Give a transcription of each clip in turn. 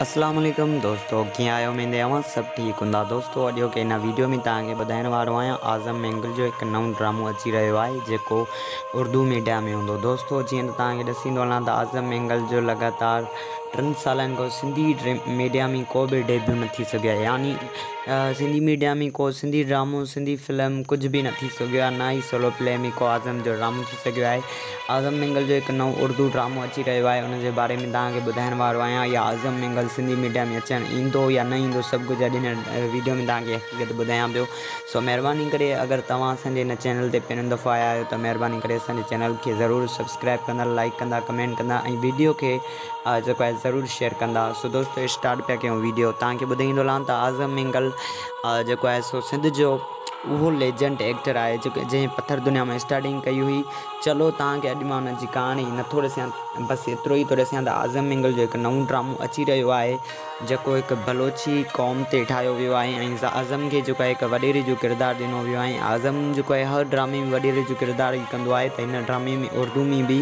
اسلام عليڪم دوستو ڪيئن آهيو اميد اوهان سڀ ٺيڪ هوندا دوستو اڄوڪي هن ويڊيو ۾ توهان کي ٻڌائڻ وارو آهيان اعظم مينگل جو هڪ نئون ڊرامو اچي رهيو آهي جيڪو اردو ميڊيا ۾ هوندو دوستو جيئن ته توهان کي ڏسيندو هلان ته اعظم مينگل جو لڳاتار ٽن سالن کان سنڌي ميڊيا ۾ ڪو به ڊيبيو نه ٿي سگهيو آهي يعني سنڌي ميڊيا ۾ ڪو سنڌي ڊرامو سنڌي فلم ڪجهه به نه ٿي سگهيو آهي نه ئي سولو پلي ۾ ڪو اعظم جو ڊرامو ٿي سگهيو آهي اعظم مينگل جو هڪ نئون اردو ڊرامو اچي رهيو آهي ان جي باري ۾ توهان کي ٻڌائڻ وارو آهيان يا اعظم مينگل سنڌي ميڊيا ۾ اچڻ ايندو يا نه ايندو سڀ ڪجهه اڄ هن ويڊيو ۾ توهان کي حقيقت ٻڌايان پيو سو مهرباني ڪري اگر توهان اسان جي هن چينل تي پهريون دفعو آيا آهيو ته مهرباني ڪري اسان جي چينل کي ضرور سبسڪرائب ڪندا لائڪ ڪندا ڪمينٽ ڪندا ۽ ويڊيو کي جيڪو آهي ضرور شيئر ڪندا سو دوستو اسٽارٽ پيا ڪيون ويڊيو توهان کي ٻڌائيندو هلان ته اعظم مينگل جيڪو آهي سو سنڌ جو اهو ليجنڊ ايڪٽر آهي جيڪو جنهن پٿر دنيا ۾ اسٽارٽنگ ڪئي هئي چلو توهان کي اڄ مان ان جي ڪهاڻي نٿو ڏسيان بس ايترو ئي ٿو ڏسيان ته اعظم مينگل جو هڪ نئون ڊرامو اچي رهيو آهي جيڪو هڪ بلوچي قوم تي ٺاهيو ويو آهي ۽ اعظم کي جيڪو آهي هڪ وڏيري جو ڪردار ڏنو ويو آهي اعظم جيڪو آهي هر ڊرامي ۾ وڏيري جو ڪردار ئي ڪندو آهي ته هن ڊرامي ۾ اردو ۾ به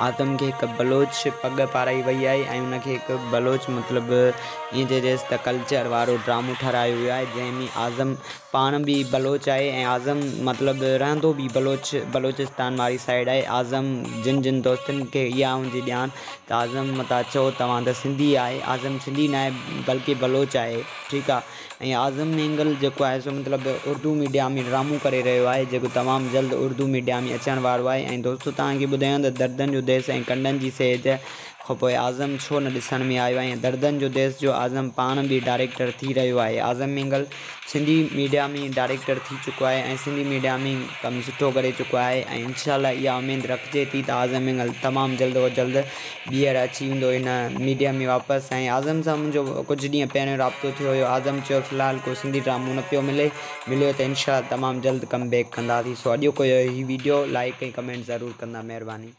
اعظم کي هڪ بلوچ پڳ پارائي وئي آهي ۽ ان کي هڪ بلوچ مطلب ائين چئجيس ته ڪلچر وارو ڊرامو ٺهرايو ويو آهي جنهن ۾ اعظم پاڻ به بلوچ آهي ۽ اعظم مطلب رهندو به بلوچ بلوچستان واري سائيڊ آهي اعظم جن جن دوستن کي اها هجي ڄاڻ ته اعظم متان چئو توهان ته سنڌي آهي اعظم سنڌي نه آهي بلڪه بلوچ آهي ٺيڪ آهي ۽ اعظم مينگل جيڪو آهي سو مطلب اردو ميڊيا ۾ ڊرامو ڪري رهيو آهي جيڪو تمام جلد اردو ميڊيا ۾ اچڻ وارو آهي ۽ دوستو توهان کي ٻڌايان ته دردن جو ديس ۽ ڪنڊن جي سيج کان پوء اعظم ڇو نه ڏسڻ ۾ آيو ۽ دردن جو ديس جو اعظم پاڻ به ڊائريڪٽر ٿي رهيو آهي اعظم مينگل سنڌي ميڊيا ۾ ڊائريڪٽر ٿي چڪو آهي ۽ سنڌي ميڊيا ۾ ڪم سٺو ڪري چڪو آهي ۽ انشاء الله اها اميد رکجي ٿي ته اعظم مينگل تمام جلد و جلد ٻيهر اچي ويندو هن ميڊيا ۾ واپس ۽ اعظم سان منهنجو ڪجهه ڏينهن پهريون رابطو ٿيو هيو اعظم چيو في الحال ڪو سنڌي ڊرامو نه پيو ملي مليو ته انشاء الله تمام جلد ڪم بيڪ ڪنداسين سو اڄوڪو هي ويڊيو لائڪ ۽ ڪمينٽ ضرور ڪندا مهرباني.